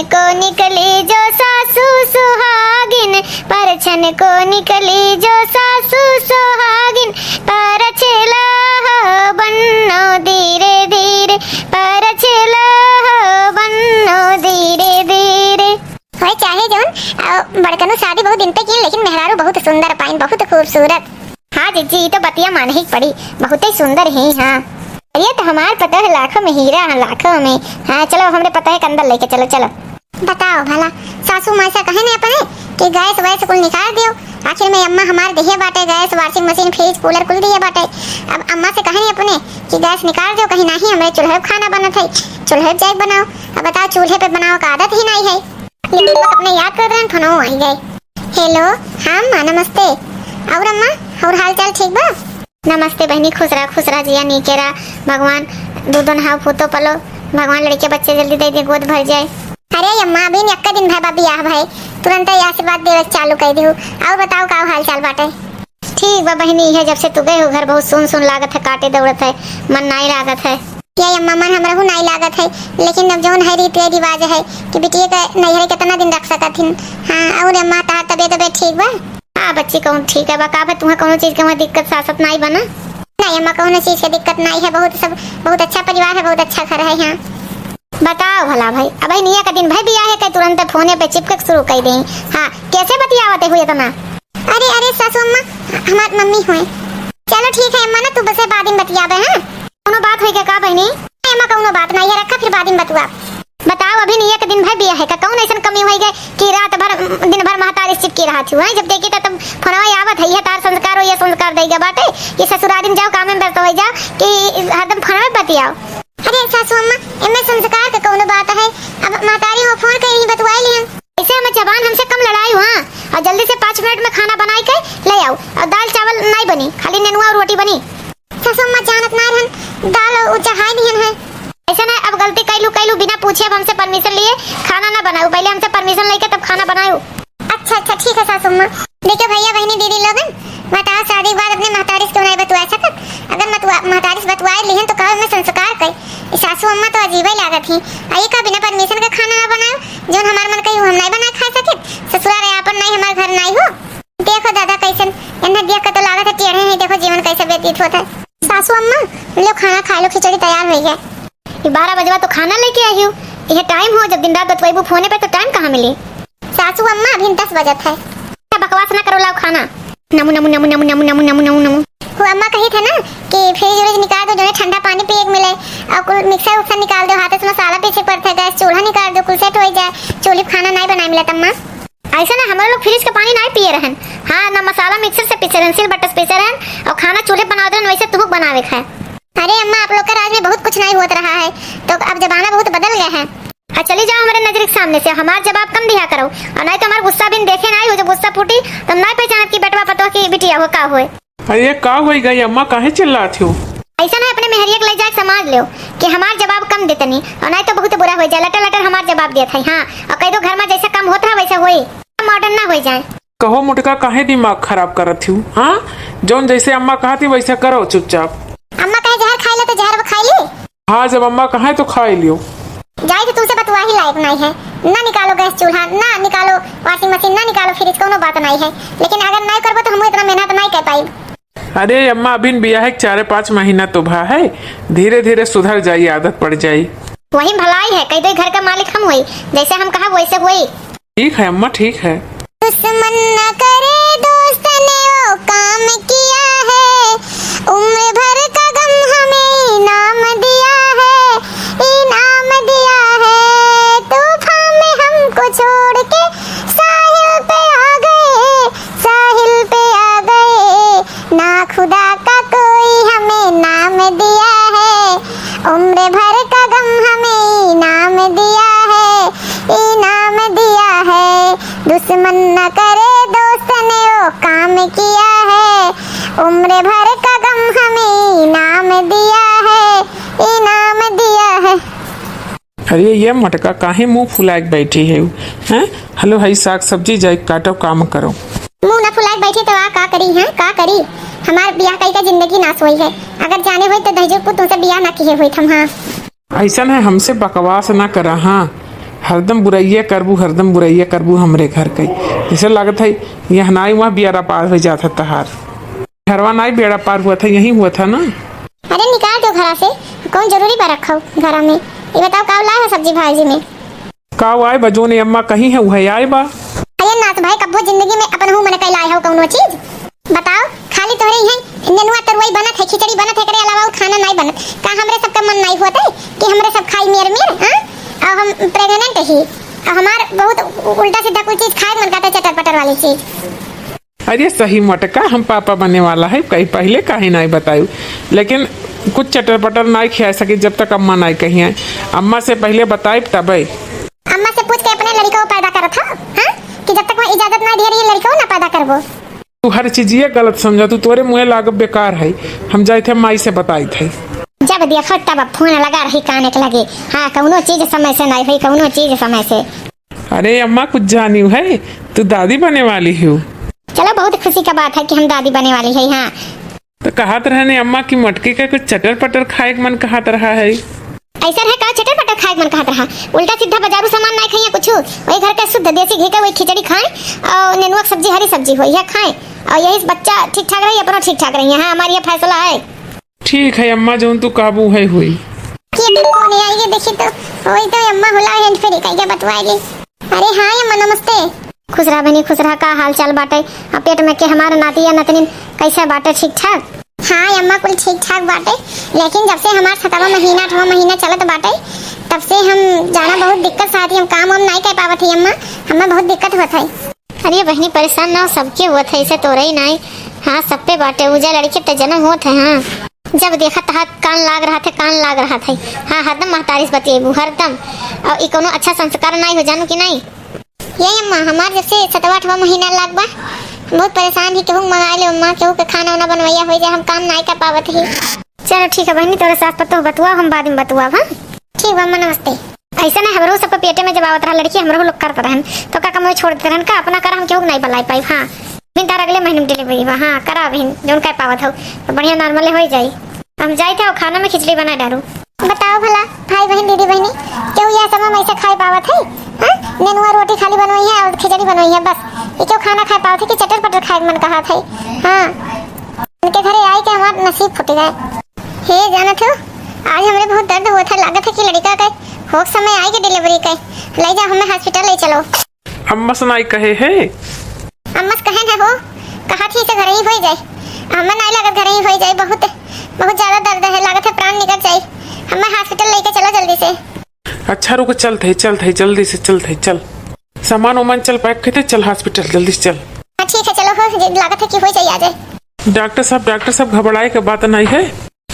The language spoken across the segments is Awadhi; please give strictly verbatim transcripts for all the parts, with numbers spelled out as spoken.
को निकली जो सासू सुहागिन, परछन को निकली जो सासू सुहागिन, परछेला हो बन्नो धीरे धीरे, परछेला हो बन्नो धीरे धीरे। होए चाहे जौन, अ, बड़कनो शादी बहुत दिन पे की, लेकिन मेहरारू बहुत सुंदर पाइन, बहुत खूबसूरत। हाँ जिज्जी, ई तो बतिया मानही के पड़ी, बहुते सुंदर ही। हाँ, अरे तो हमार पतोह लाखों में हीरा है, लाखों में। हाँ, चलो हमरे पतोह के अंदर लेके चलो, चलो। बताओ भला, सासू माँ से कहे नहीं अपने कि गैस वैस कुल निकाल दियो। आखिर में अम्मा हमार दिहे बाटे गैस, washing machine, fridge, cooler कुल दिहे बाटे। अब अम्मा से कहे नहीं अपने कि गैस निकाल दियो, कहीं नहीं हमरे चूल्हे पे खाना बनत है, चूल्हे पे जाके बनाओ। अब बताओ, चूल्हे पे बनाओ का आदत ही नहीं है। ये तो अपने याद करत रहन, फोनो आई गए। हेलो, हाँ अम्मा, नमस्ते। और अम्मा, और हाल चाल ठीक बा? नमस्ते बहिनी, खुश रहा, खुश रहा, जिया नीके रहा। भगवान दू दो नहाव पूतो पलो, भगवान लड़के बच्चे जल्दी दे दे, गोद भर जाए। अरे अम्मा, अभी एक्का दिन भय बा बियाह भय, तुरंत ही आशीर्वाद देवे चालू कर दिहू। और बताओ, का हाल चाल बाटे? ठीक बा बहिनी, इहे जब से तू गए हो घर बहुत सुन सुन लागत है, काटे दौड़त है, मन नाई लागत है। ये अम्मा, मन हमरहू नाई लागत है, लेकिन अब जौन है रीत रिवाज है कि बिटिया के नैहरे कितना दिन रख सकत हिन। हाँ, और अम्मा, तहार तबियत, तबियत ठीक बा? हाँ बच्ची, कौन ठीक है बा? का बा, तुहाँ कौनो चीज के वहाँ दिक्कत सासत नाई बा ना? नहीं अम्मा, कौनो चीज के दिक्कत नाई है, बहुत सब, बहुत अच्छा परिवार है, बहुत अच्छा घर है यहाँ। बताओ भला भाई, अब निया का दिन भाई बियाह है, के तुरंत फोने पे चिपके शुरू कर दे। हाँ, कैसे बतियावते हुए इतना? अरे, अरे सासू अम्मा, हमार मम्मी हुए। चलो ठीक है अम्मा, ना तू बसे बाद में बतियाबे, हाँ? कौनो बात होई के का बहिनी? ए अम्मा, कौनो बात नहीं है, रखा फिर बाद में बतुआ। बताओ, अभी निया के दिन भर बिया है का? कौन ऐसन कमी होई गए कि रात भर, दिन भर महतारी से चिपकी रहत हूँ, हैं? जब देखी त तब फोनवा आवत है, ये तार संस्कार हो, ये संस्कार देगा बाटे कि ससुरारी में जाओ, काम में व्यस्त हो जाओ कि हरदम फोनवा पे बतियाओ। अरे सासू अम्मा, एमे संस्कार के कौनो बात है? अब महतारी हो फोन के यही बतुआई लिहन। ऐसे हम जबान हमसे कम लड़ाई हुआ, और जल्दी से पाँच मिनट में खाना बनाई के ले आओ, और दाल चावल नहीं बनी, खाली नेनुआ और रोटी बनी। सासू अम्मा जानत ना रहन, दाल उ चढ़ाए निहन है। ऐसा ना, अब गलती कैलू, कैलू, बिना पूछे अब हमसे परमिशन लिए खाना ना बनाऊ, पहले हमसे परमिशन लेके तब खाना बनाऊ। अच्छा, अच्छा, ठीक है सासू अम्मा। देखियो भैया, बहिनी, दीदी लोगन, बताओ, शादी के बाद अपने महतारी से क्यों नहीं बतुआ सकत? अगर मतुआ-, महतारी से बतुआ लिहन तो कहो मैं संस्कार कई। ई सासू अम्मा तो अजीबे लागत ही। आ ई का बिना परमिशन के खाना ना बनाओ? जौन हमार मन कही हम नहीं बना खा सके। ससुराल है आपन नहीं, हमार घर नहीं हो। देखो दादा कैसन, एन्हे देख के तो लागत है टेढ़े ही। देखो जीवन कैसे व्यतीत होता है। सासू अम्मा, लो खाना खा लो, खिचड़ी तैयार हो गया। ये बारह बजवा तो खाना लेके आई हो, ये टाइम हो, जब दिन रात बतवाइबू फोने पे तो टाइम कहाँ मिली? सासू अम्मा, अभी दस बजत है। क्या बकवास ना करो, लाओ खाना। नमू, नमू, नमू। वो अम्मा कही थे ना कि फ्रिज व्रिज निकाल दो, जो है ठंडा पानी पिए के मिले, और कुल मिक्सर उक्सर निकाल दो, हाथ से मसाला पीसे के पड़ता है, गैस चूल्हा निकाल दो, कुल सेट हो जाए, चूल्हे पे खाना नहीं बनाए मिलत अम्मा। ऐसा ना, हमारे लोग फ्रिज का पानी नहीं पिए रहन। हाँ, ना मसाला मिक्सर से पीसे रहन, सिलबट्टा से पीसे रहन, और खाना चूल्हे बनावत रहन, वैसे तुहुक बनावे के है। अरे अम्मा, आप लोग के राज में बहुत कुछ नहीं होत रहा है, तो अब जमाना बहुत बदल गया है। हाँ, चली जाओ हमारे नजर के सामने से, हमार जवाब कम दिया करो, और नहीं तो हमार गुस्सा बिन देखे नहीं हो, जब गुस्सा फूटी तो नहीं पहचानत कि बेटवा पतोह की बिटिया हो का होए। अरे का होई गई अम्मा, काहे चिल्लात हो? ऐसा ना, अपने मेहरिया के ले जाके समाज लो कि हमार जवाब कम देतनी, और नहीं तो बहुत बुरा हो जाए। लटर लटर हमार जवाब देत है, हाँ, और कह दो घर में जैसे कम होत रहा वैसे होई, मॉडर्न ना हो जाए। कहो मोटका, काहे दिमाग खराब करत हूँ? हाँ, जौन जैसे अम्मा कहत ही वैसे करो चुपचाप। अम्मा कहे जहर खाई लो तो जहर वो खाई ली। हाँ, जब अम्मा कहे तो खाई लियो। जाई तो तुमसे बतुआ ही लायक नहीं है। ना निकालो गैस चूल्हा, ना निकालो वॉशिंग मशीन, ना निकालो फ्रिज, कोनो बात नहीं है। लेकिन अगर नहीं करबो तो हम इतना मेहनत नहीं कर पाई। अरे अम्मा, अभी बियाह के चारे पाँच महीना तो भा है, धीरे धीरे सुधर जाई, आदत पड़ जाई। वही भलाई है, कह दो घर का मालिक हम हुई, जैसे हम कहा वैसे हुई। ठीक है अम्मा, ठीक है। दुश्मन न करे दोस्त ने वो काम किया है, उम्र भर का गम हमें इनाम दिया है, इनाम दिया है। तूफान में हमको छोड़ के साहिल पे आ गए, साहिल पे आ गए। ना खुदा का कोई हमें नाम दिया है, उम्र भर का गम हमें इनाम दिया है, इनाम दिया है। दुश्मन न करे दोस्त ने वो काम किया है, उम्र भर का गम हमें इनाम दिया है, इनाम दिया है। अरे ये मटका, काहे मुंह फुलाए के बैठी है? हैं? हेलो, हई साग सब्जी जाए काटो, काम करो। मुंह ना फुलाए के बैठी तो आ का करी, हैं? का करी? हमार बियाह कई का जिंदगी नाश हुई है। अगर जाने हुई तो दहिजो को तुमसे बियाह ना किए हुई हम, हाँ। ऐसा है, हमसे बकवास ना करा, हाँ। हरदम बुराइया करबू, हरदम बुराइया करबू हमरे घर के। जैसे लागत है, यहाँ नाई वहाँ बियारा पार हो जात है तहार। घरवा नाई बेड़ा पार हुआ था, यहीं हुआ था ना। अरे निकाल दो घरा से, कौन जरूरी बा रखो घरा में। ये बताओ, का लाए हो सब्जी भाजी में? का आए बा, जोने अम्मा कही है, वह आए बा। अरे नाथ भाई, कब्बो जिंदगी में अपन हूँ मन के लाए हो कौनो चीज? बताओ, खाली तोहरे इहाँ नेनुआ तरुआई बनत है, खिचड़ी बनत है, एकरे अलावा उ खाना नाई बनत। का हमरे सबका मन नाई होत है कि हमरे सब खाई मेर मेर, हाँ? और हम प्रेग्नेंट ही, और हमार बहुत उ-, उल्टा सीधा कुल चीज खाए मन करता, चटर पटर वाली चीज। अरे सही मोटका, हम पापा बने वाला है, कहीं पहले काहे नाई बतायु, लेकिन कुछ चटर पटर नाई खिया सके जब तक अम्मा नाई कही है। अम्मा से पहले बताइब तबे। अम्मा से पूछ के अपने लड़िका को पैदा करत हो, हाँ? कि जब तक वह इजाजत ना दे रही है, लड़िका को ना पैदा करबो। तू हर चीजिए गलत समझा, तू तोरे मुँहे लागब बेकार है। हम जाइत है माई से बताइत है। जब देखो तब फोन लगा रही काने के लगे। हाँ, कौनो चीज समय से नहीं हुई, कौनो चीज समय से। अरे अम्मा, कुछ जानियो है, तू दादी बने वाली हो। चलो, बहुत खुशी का बात है कि हम दादी बने वाली है। हाँ। तो कहत रहने अम्मा की मटकी का कुछ चटर पटर खाए के मन कहत रहा है। ऐसा रहे का चटर पटर खाए के मन कहत रहा? उल्टा सीधा बाजारू सामान नाई खाइए कुछ, वही घर के शुद्ध देसी घी के वही खिचड़ी खाएं और नेनुआ के सब्जी, हरी सब्जी हो, यह खाएं और यही से बच्चा ठीक ठाक रही, अपना ठीक ठाक रही। हाँ, हमारी यह फैसला है। ठीक है अम्मा, जौन तू काबू है हुई। के फोन आई के देखी तो, वही तो अम्मा हुला है, फिर कह के बतवाएगी। अरे हाँ अम्मा, नमस्ते। खुश रहा बहनी, खुश रहा। का हाल चाल बाटे? आ पेट में के हमार नाती या नतनी कैसे बाटे, ठीक ठाक? हाँ अम्मा, कुल ठीक ठाक बाटे, लेकिन जब से हमार सतवा महीना, अठवा महीना चलत बाटे, तब से हम जाना बहुत दिक्कत से आती, हम काम वाम नाई कर पावत ही अम्मा, हमें बहुत दिक्कत होत है। अरे बहनी, परेशान ना हो, सबके होत है, इसे तोरे ही नाई। हाँ, सब पे बाटे, उजा लड़के त जन्म होत है। हाँ, जब देखा तहा कान लाग रहा थे, कान लाग रहा थे। हाँ, हरदम महतारी से बतिएबू, हरदम। और ई कोनो अच्छा संस्कार नाई हो, जानू कि नाई? ये अम्मा, हमार जब से सतवा आठवा महीना लाग बा, बहुत परेशान ही। केहू के मंगा ले अम्मा, केहू के खाना उना बनवैया हो जाए, हम काम नाई कर पावत ही। चलो ठीक है बहनी, तोरे सास पतोह बतुआ, हम बाद में बतुआ, हाँ? ठीक बा अम्मा, नमस्ते। ऐसे ना हमरो सबके पेटे में जब आवत रहा लड़की, हमरो लोग करत रहन, तो का कमवे छोड़ देते रहन का? अपना कर हम केहू के नाई बलाई पाई। हाँ, बिन तार अगले महीने में डिलीवरी बा। हाँ, करा बहन, जौन कर पावत हो, तो बढ़िया नॉर्मल हो जाई। हम जाइत है और खाना में खिचड़ी बना डालू। बताओ भला भाई बहन, दीदी बहनी, केहू यह समय में ऐसे खाए पावत है? हाँ? नेनुआ रोटी खाली बनवाई है और खिचड़ी बनवाई है बस। ये केहू खाना खाए पावत है कि चटर पटर खाए के मन कहत है? हाँ, इनके घरे आई के हमार नसीब फूट गए। हे जानत हो, आज हमरे बहुत दर्द होत है, लागत है कि लड़का के होक समय आई के डिलीवरी के। ले जा, हमें हॉस्पिटल ले चलो। अम्मा से नाई कहे है? अम्मा से कहे ना हो, कहा थी से घर ही हो जाए। हमें नाई लागत घर ही हो जाए, बहुत, बहुत ज्यादा दर्द है, लागत है प्राण निकल जाए। हमें हॉस्पिटल लेके चलो जल्दी से। अच्छा रुको, चलत है, चलत है, जल्दी से चलत है, चल। सामान उमान चल पैक करते, चल हॉस्पिटल जल्दी से चल। हाँ ठीक है, चलो हो, जे लागत है कि हो जाए, आ जाए। डॉक्टर साहब, डॉक्टर साहब, घबराए के बात नहीं है,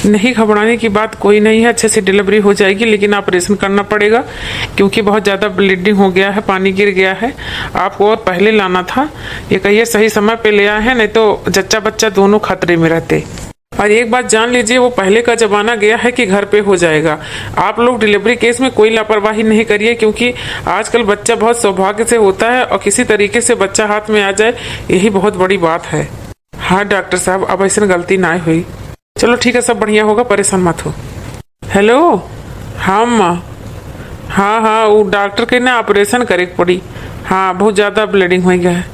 नहीं घबराने की बात कोई नहीं है, अच्छे से डिलीवरी हो जाएगी, लेकिन ऑपरेशन करना पड़ेगा क्योंकि बहुत ज़्यादा ब्लीडिंग हो गया है, पानी गिर गया है। आपको और पहले लाना था, ये कहिए सही समय पे ले आए हैं, नहीं तो जच्चा बच्चा दोनों खतरे में रहते। और एक बात जान लीजिए, वो पहले का ज़माना गया है कि घर पे हो जाएगा। आप लोग डिलीवरी केस में कोई लापरवाही नहीं करिए, क्योंकि आजकल बच्चा बहुत सौभाग्य से होता है और किसी तरीके से बच्चा हाथ में आ जाए, यही बहुत बड़ी बात है। हाँ डॉक्टर साहब, अब ऐसन गलती ना हुई। चलो ठीक है, सब बढ़िया होगा, परेशान मत हो। हेलो, हाँ अम्मा। हाँ हाँ, वो डॉक्टर के ना ऑपरेशन करे के पड़ी। हाँ, बहुत ज़्यादा ब्लीडिंग हो गया है।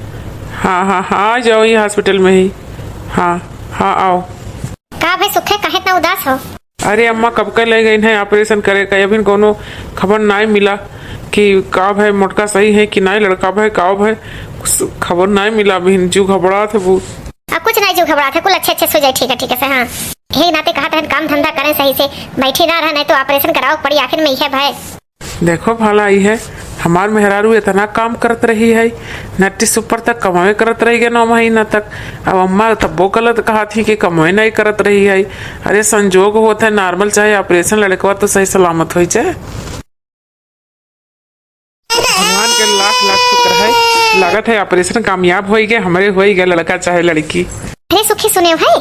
हाँ हाँ हाँ, आ जाओ ये हॉस्पिटल में ही। हाँ हाँ, आओ। का भाई सुखे, काहे इतना उदास हो? अरे अम्मा, कब के ले गई है ऑपरेशन करे का, अभी कोनो खबर नाई मिला कि का भाई मोटका सही है कि नाई, लड़का भाई का भाई, कुछ खबर नाई मिला अभी, जीव घबरात है बहुत। अब कुछ नाई जीव घबरात है, कुल अच्छे अच्छे से हो जाए, ठीक है ठीक है से। हाँ, यही नाते कहा था काम धंधा करें सही से, बैठी ना रह, नहीं तो ऑपरेशन कराओ पड़ी आखिर में यह भाई। देखो भला, ई है हमार मेहरारू इतना काम करत रही है, नट्टी सुपर तक कमावे करत रही गए नौ महीना तक। अब अम्मा तब्बो गलत कहा थी कि कमावे नहीं करत रही है। अरे संजोग होत है, नॉर्मल चाहे ऑपरेशन, लड़कवा तो सही सलामत हो जाए। भगवान के लाख लाख शुक्र है, लागत है ऑपरेशन कामयाब हो गए, हमरे हो गए लड़का चाहे लड़की। अरे सुखी सुने भाई,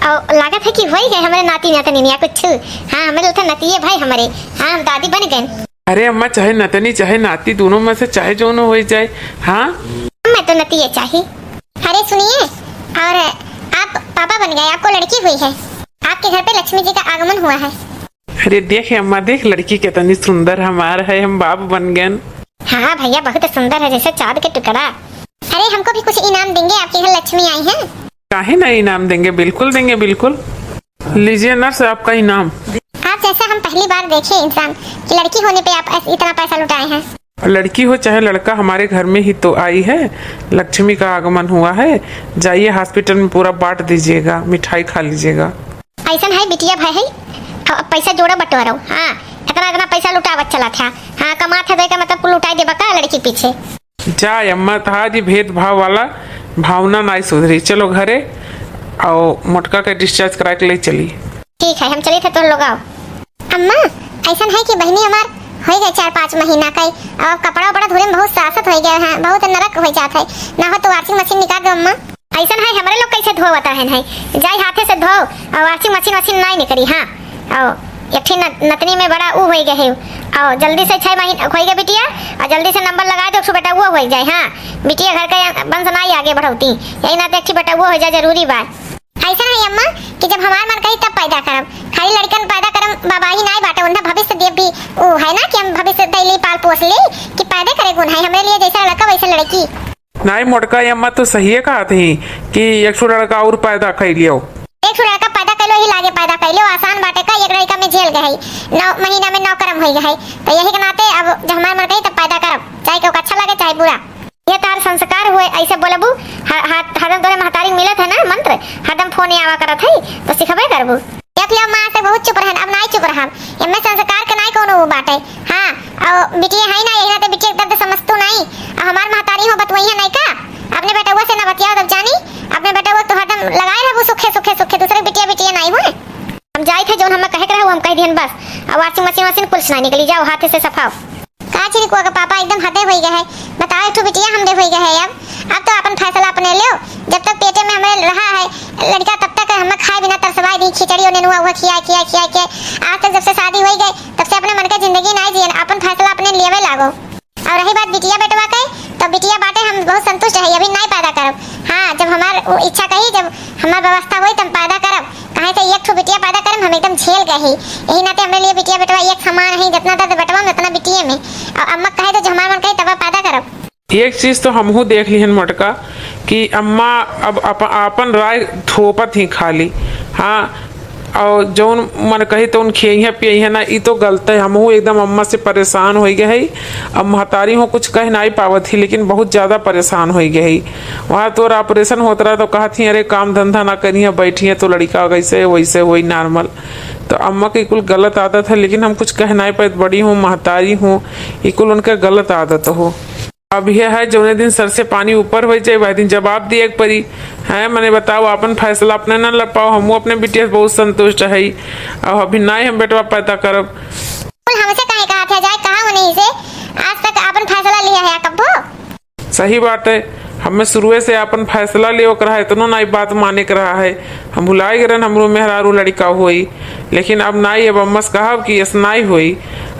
और लागत है कि हो गए हमरे नाती नातनी या कुछ। हाँ, हमरे तो नतिये भाई हमरे। हाँ, हम दादी बन गए। अरे अम्मा, चाहे नतनी चाहे नाती, दोनों में से चाहे जोनो हो जाए। हाँ, मैं तो नतिये चाही। अरे सुनिए, और आप पापा बन गए, आपको लड़की हुई है, आपके घर पे लक्ष्मी जी का आगमन हुआ है। अरे देख अम्मा, देख लड़की कितनी सुंदर हमार है, हम बाप बन गए। हाँ भैया, बहुत सुंदर है, जैसे चाँद के टुकड़ा। अरे, हमको भी कुछ इनाम देंगे, आपके घर लक्ष्मी आई है। काहे ना इनाम देंगे, बिल्कुल देंगे, बिल्कुल। लीजिए नर्स, आपका इनाम। आप जैसा हम पहली बार देखे इंसान कि लड़की होने पे आप ऐस-, इतना पैसा लुटाए हैं। लड़की हो चाहे लड़का, हमारे घर में ही तो आई है, लक्ष्मी का आगमन हुआ है। जाइए हॉस्पिटल में पूरा बाँट दीजिएगा, मिठाई खा लीजिएगा। ऐसन है बिटिया भाई है, अब पैसा जोड़ा बटोरो। हाँ, इतना इतना पैसा लुटावत चला था। हाँ, कमात है तो एकर मतलब कुल लुटाई देबा का लड़की पीछे? जा अम्मा, तहार ई भेदभाव वाला भावना नाई सुधरी। चलो घरे, अउ मोटका के discharge करा के ले चली। ठीक है, हम चली थे, तुम लोग आओ। अम्मा, ऐसन है कि बहिनी हमार हो गए चार पाँच महीना का, अब कपड़ा उपड़ा धोए में बहुत सासत हो गए हैं, बहुत नरक हो जात है। ना हो तो washing machine निकाल दो अम्मा। ऐसन है, हमरे लोग कैसे धोवत रहन है, जाई हाथे से धो, अउ washing machine वाशिंग नाई निकरी। हाँ, अउ एक ठे न-, नतनी में बड़ा ऊ होई गए है, अउ जल्दी से छह महीना होई गए बिटिया, अउ जल्दी से नंबर लगा दो, एक ठो बेटा वो होई जाए। हाँ, बिटिया घर का वंश नाई आगे बढ़ौती, यही नाते एक ठे बेटा वो हो जाए जरूरी बा। ऐसन है अम्मा कि जब हमार मन कही तब पैदा करब, खाली लड़कन पैदा करब, बाबा ही नाई बाटे, उन्हें भविष्य देव भी ऊ है ना कि हम भविष्य दैली पाल पोस ली कि पैदा करे गुण है, हमरे लिए जैसा लड़का वैसे लड़की। नाई मोटका, ये अम्मा तो सहिए कहत ही कि एक ठो लड़का और पैदा कइ लियो। एक ठो लड़का पैदा कइ लो, ही लागे पैदा कइ लो, आसान बाटे का, एक लड़का में झेल गए है, नौ महीना में नौ कर्म होई गए है, तो यही के नाते अब जब हमार मन कही तब पैदा करब, चाहे केहू के अच्छा लगे चाहे बुरा। ये तार संस्कार हुए, ऐसे बोलबू, ह-, ह-, हरदम तोरे महतारी मिलत है ना मंत्र, हरदम फोन आवा करत है, तो सिखबे करबू। देख लियो, माँ से बहुत चुप रहन, अब नाई चुप रहब। एमे संस्कार के नाई कोनो वो बाटे। हाँ, अउ बिटिया है ना, यही नाते बिटिया के दर्द समझतू नाई। अउ हमार महतारी हो बतवई है नाई का? अपने बेटवा से ना बतियाओ तब जानी, अपने बेटवा तो हरदम लगाए रहबू सुखे, सुखे, सुखे, दूसरे बिटिया, बिटिया नाई हुए। हम जाई थे, जौन हमें कहे के रहे, वो हम कह दिहन बस। अब washing machine, washing कुछ ना निकली, जाओ हाथे से सफाओ। का छिड़कुआ के पापा एकदम हदे होई गए है। बताओ, एक ठो बिटिया हमरे होई गए है। अब, अब तो अपन फैसला अपने लो। जब तक पेटे में हमरे रहा है लड़का, तब तक हमें खाए बिना तरसवाए दी, खिचड़ी और नेनुआ हुआ खिया, खिया, खिया के आज तक जब से शादी होई गए, तब से अपने मन के जिंदगी नाई जियन, अपन फैसला अपने लेवे लागो। और रही बात बिटिया बेटवा के, तो बिटिया बाटे हम बहुत संतुष्ट है, अभी नाई पैदा करब। हाँ, जब हमार उ इच्छा कही, जब हमार व्यवस्था होई, तब हम पैदा करब। काहे से एक ठो बिटिया पैदा करब, हम एकदम झेल गए ही। यही नाते हमरे लिए बिटिया बेटवा एक समान है, जितना दर्द बेटवा में, उतना बिटिया में। और अम्मा कहे तो जो हमार मन कही, तब पैदा करब। एक चीज तो हमहू देख लिहन मोटका कि अम्मा अब अप-, आपन राय थोपत ही खाली। हाँ, और जौन मन कही तौन खियइहे पियइहे ना, ई तो गलत है। हमहू एकदम अम्मा से परेशान होइ गए हई। अब महतारी हो कुछ कह नाई पावत ही, लेकिन बहुत ज्यादा परेशान होइ गए हई। वहाँ तोर operation होत रहा तो कहत ही, "अरे काम धंधा ना करिहे, बैठिहे तो लड़िका कैसे वैसे होई normal।" तो अम्मा के कुल गलत आदत है, लेकिन हम कुछ कह नाई पाइत। बड़ी हूँ, महतारी हूँ, ई कुल उनके गलत आदत हो। अब यह है, जौने दिन सर से पानी ऊपर होइ जाए, वह दिन जवाब दिए के पड़ी। हैं, मने बताओ, आपन फैसला अपने न ले पाओ, हमहू अपने बिटिया से बहुत संतुष्ट हई। अब अभी नाई हम बेटवा पैदा करब। कुल हमसे काहे कहत है, जाए कहा उन्हीं से, आज तक आपन फैसला लिया है कब्बो? सही बात है, हमें शुरुए से आपन फैसला लेवे के रहा है, इतनो नाई बात माने के रहा है। हम भुलाए गए रहन, हमरो मेहरारू लड़िका होई। लेकिन अब नाई, अब अम्मा से कहब कि ऐस नाई होई।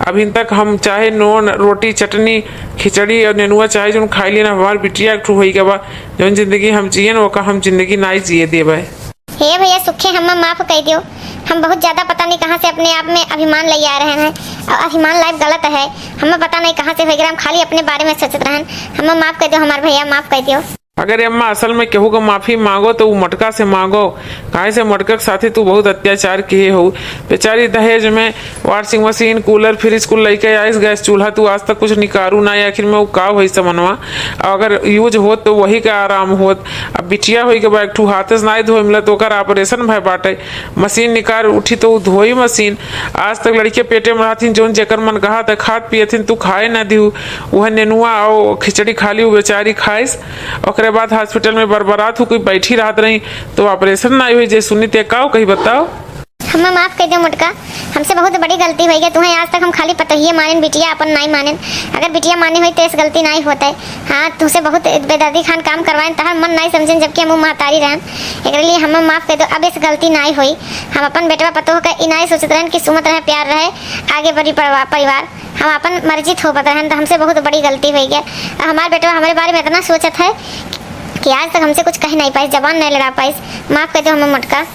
अभी तक हम चाहे नून, रोटी, चटनी, खिचड़ी और नेनुआ चाहे जौन खाई लेना, हमार बिटिया एक ठो होई के बा, जौन जिंदगी हम जियन, ओका हम जिंदगी नाई जिए देबे। हे भैया सुखे, हमें माफ कर दियो। हम बहुत ज्यादा पता नहीं कहाँ से अपने आप में अभिमान ले आ रहे हैं, और अभिमान लाइफ गलत है। हमें पता नहीं कहाँ से हो गया, हम खाली अपने बारे में सोचत रहन। हमें माफ कर दियो हमार भैया, माफ कर दियो। अगर अम्मा असल में केहू के माफी मांगो तो उ मोटका से मांगो, काहे से मोटका के साथे तू बहुत अत्याचार किहे हो। बेचारी दहेज में washing machine, cooler, fridge कुल लइके आइस, गैस चूल्हा, तू आज तक कुछ निकारू ना, आखिर में उ का होई समनवा। अगर use होत तो वही का आराम होत। अब बिटिया होई के बा, एक ठू हाथे से नाई धोए मिलत, ओकर operation भय बाटे, मशीन निकार उठी तो उ धोई मशीन। आज तक लड़के पेटे में रहथिन, जौन जेकर मन कहा त खात पियथिन, तू खाए ना दिहू। उहे नेनुआ और खिचड़ी खाली उ बेचारी खाइस। ओकरे बाद hospital में बरबरात हूँ, कोई बैठी रहत रही तो operation ना हुई। जे सुनी ते काव कही बताओ। हमें माफ कर दो मोटका, हमसे बहुत बड़ी गलती हो गई। तुम्हें आज तक हम खाली पतोहिए मानेन, बिटिया अपन नाई मानेन। अगर बिटिया माने होई तो इस गलती नाई होते। हाँ, तुमसे बहुत बेदर्दी खान काम करवाएन, तहर मन नाई समझेन, जबकि हम महतारी रहन। एकरे लिए हमें माफ कर दो, अब इस गलती नाई होई। हम अपन बेटवा पतोह का ई नाई सोचत रहन कि सुमत रहे, प्यार रहे, आगे बढ़ी परिवा-, परिवार। हम अपन मर्जी थोपत रहन, तो हमसे बहुत बड़ी गलती हो गई। अब हमार बेटवा हमारे बारे में इतना सोचत है कि आज तक हमसे कुछ कह नहीं पाइस, जबान नहीं लड़ा पाइस। माफ कर दो हमें मोटका।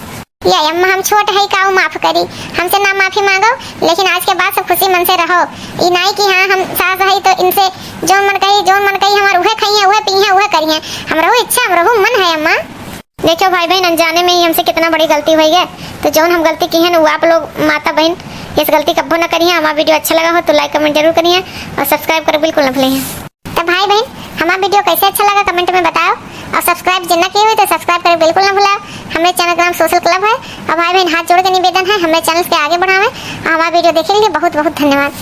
या अम्मा, हम छोट हई, का उ माफ करी? हमसे ना माफी मांगो, लेकिन आज के बाद सब खुशी मन से रहो। ई नाई कि हाँ, हम सास हई तो इनसे जौन मन कही, जौन मन कही, हमार उहे खइहें, उहे पीहें, उहे करिहें। हमरहू इच्छा, हमरहू मन है अम्मा। देखो भाई बहन, अनजाने में ही हमसे कितना बड़ी गलती होइ गए, तो जौन हम गलती किहेन, वो आप लोग माता बहन इस गलती कब्बो न करिहें। हमारा video अच्छा लगा हो तो like comment जरूर करिहें और subscribe करो बिल्कुल न भूलें। तो भाई बहन, हमारा video कैसे अच्छा लगा comment में बताओ, और subscribe जिन ना किए हुए तो subscribe करो बिल्कुल न भूलाओ। हमरे channel का नाम Social Club है। और भाई बहन, हाथ जोड़ के निवेदन है, हमरे channel के आगे बढ़ावें। और हमारा video देखे के लिए बहुत बहुत धन्यवाद।